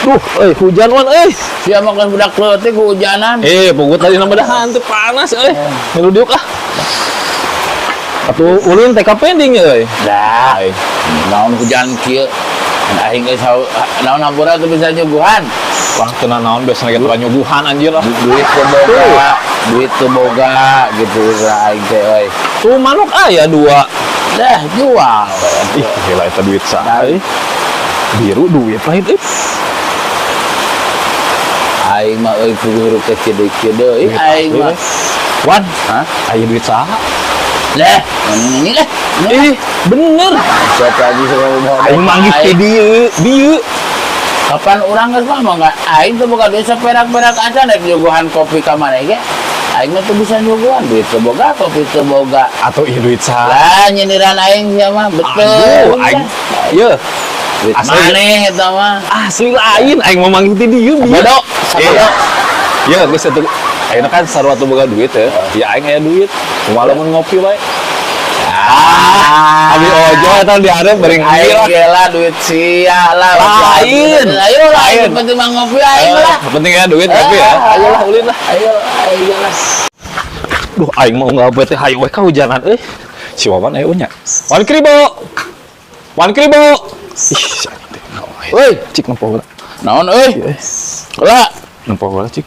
Duh, euy, hujan, Wan, euy. Sia makan budak leutik kehujanan. Eh, pugut tadi nambah teu panas euy. Milu diuk ah. Atuh ulin TK pending euy. Dah, naon hujan kieu. Aing geus naon hampura teu bisa nyuguhan. Wah, teu naon, biasana ge tukang nyuguhan, anjir lah. Duit teu boga, duit teu boga gitu lah aing teh euy. Tuh manuk aya dua. Dah jual we. Ih, gila, eta duit saha euy? Biru duit lain euy. Aing mah euy kudu hirup teh kieu deui Duit aing asli, mah. we. Wan, Hah? Aya duit saha? Lah, ini lah. Ih, bener. Siapa lagi sama Aing manggih teh dieu, dieu. Kapan urang geus mah mah aing teu boga duit saperak-perak acan rek nyuguhan kopi ka maneh ge. Aing mah teu bisa nyuguhan, duit teu boga, kopi teu boga. Atau ih, duit saha? Lah, nyindiran aing sia mah betul. Aduh, aing ye. Duit Asli. maneh eta mah. Asli lain, aing mau manggih teh dieu, bieu. Bodoh, sabodo. Ya, geus atuh. Ayeuna kan sarua teu boga duit ya. Ya aing aya duit. Kumaha lamun ngopi wae? Ah, Abi ojo eta dihareup bering aing lah. ge lah duit sia lah. Lain. Ayo lah, Lain. penting mah ngopi aing lah. Penting ya duit ngopi ya. Ayo lah, ulin lah. Ayo, ayo lah. Duh, aing mau ngabe teh hayu we kahujanan euy. Si Wawan aya nya. Wan Kribo. Wan Kribo. Ih, si anjing teh. Woi, Cik, nempo heula. Naon euy? Iya. Lah, Nempo heula, cik.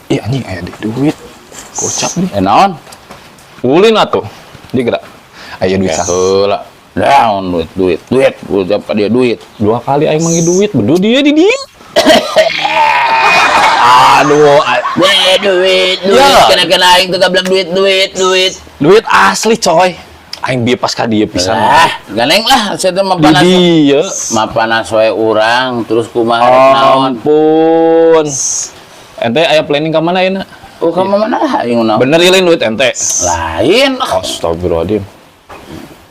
Ih, anjing, aya di duit. Gocap nih. Eh, naon? Ulin atuh. Dia gerak. Aya duit Ya saha? Heula. Naon duit, duit, duit, duit apa dia duit? Dua kali aing manggil duit, bedu dia di dia. Aduh, Duit, duit, duit. Ya. Kena-kena aing teu gablek duit, duit, duit. Duit asli, coy. Aing bieu pas ka dieu pisan. Lah, gandeng lah, saya teh mah Di panas. dieu. Mah panas wae urang, terus kumaha rek naon? Ampun. Ente aya planning ka mana ayeuna? Oh, ka mana lah aing naon? Bener ieu lain duit ente? Lain. Astagfirullahaladzim.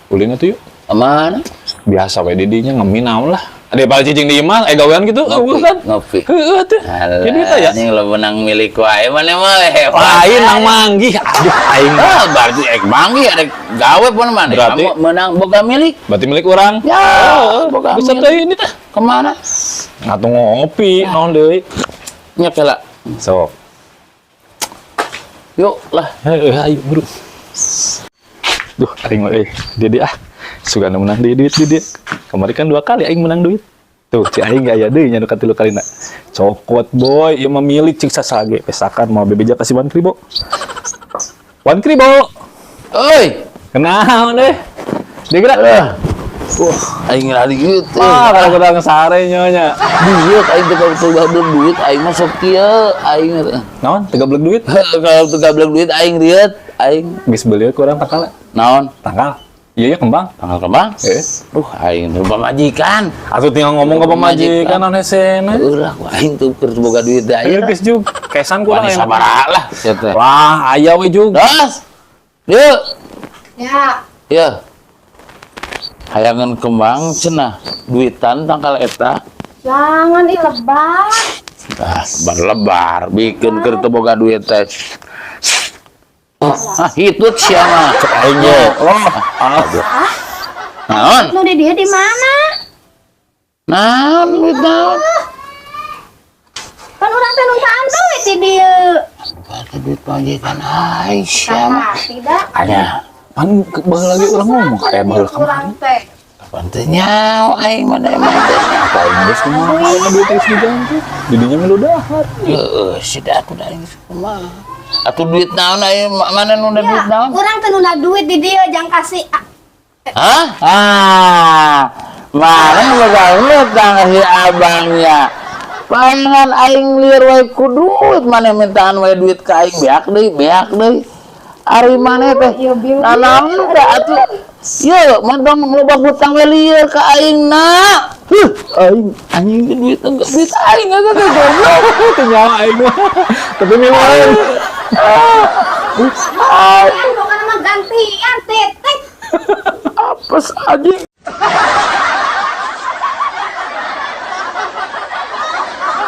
Ulin atuh yuk. Mana? Biasa we didinya ngemin naon lah. Ada bal cicing di imah, eh gawean gitu, Ngopi, eueuh kan. ngopi. Heeh atuh. Jadi duit aya. Anjing, lo menang milik wae mana mah hebat. Lain nang manggih. Aduh, aing. Ah, berarti ek manggih ada gawe pun mana? Berarti- Kamu menang boga milik. Berarti milik orang. Ya, Oh, boga bisa milik. teh ini teh. Kemana? Ngatuh ngopi, naon deui. Nya kela. Sok. Yuk lah. Heeh, ayo bro. Duh, aing mah euy, dia ah. Sugan menang deui duit dia. Kemarin kan dua kali aing menang duit. Tuh, si aing gak aya deui nya nu katilu kalina. Cokot boy, ieu mah milik cik sasage. Pesakan mau bebeja ka si Wan Kribo. Wan Kribo. Oi. Kenaon deh? Dia gerak. Wah, aing lari gitu. Wah, kadang-kadang sare nyonya. Duit aing teh kalau teu gablek duit aing mah sok kieu aing. Naon? Tegablek duit? Kalau teu gablek duit aing rieut aing. Geus beli kurang tangkal. Naon? Tangkal. Iya ya kembang. Tangkal kembang? Eh. Duh, aing teh pamajikan. Atuh tinggal ngomong ke pamajikan, naon hesena. Heuh lah, ku aing tuh keur boga duit teh Ayo aya. Geus jug. Kesan kurang Wani aya. Sabaraha lah sia teh. Wah, aya we jug. Das. Yuk. Ya, Ya. Hayangan kembang cenah duitan tangkal eta. Jangan ih, lebar. Ah, bar lebar bikin keur teu boga duit teh. Ah, hitut sia mah. Cek aing ge. Oh, ah. Naon? Nu di dia di mana? Naon duit naon? Kan urang teh nuntaan duit di dieu. Berarti duit pamajikan aing sia mah. Tah, tidak. Aya. Pan baheula lagi urang ngomong kayak baheula Urang kemarin. teh. Kapan teh nyaho aing mana emang teh nyaho. Apa aing geus kumaha aing duit geus diganti. Didinya milu dahar. Heeh, si da atuh da aing geus kumaha. Atuh duit naon aing mana nunda Ya, duit naon? urang teh nunda duit di dieu jang kasih. Ah, Hah? Ah, mana bakal ngutang si abangnya. Pangan aing lieur wae ku duit, mana mintaan wae duit ka aing, beak deui, beak deui. Ari maneh teh Ieu bingung. Nanaon teh atuh? Ye, mantong loba hutang we lieur ka aing na. Huh, aing anjing duit enggak duit aing enggak goblok. Teu nyawa aing mah. Tapi milu aing. Bukan mah gantian titik. Apes anjing.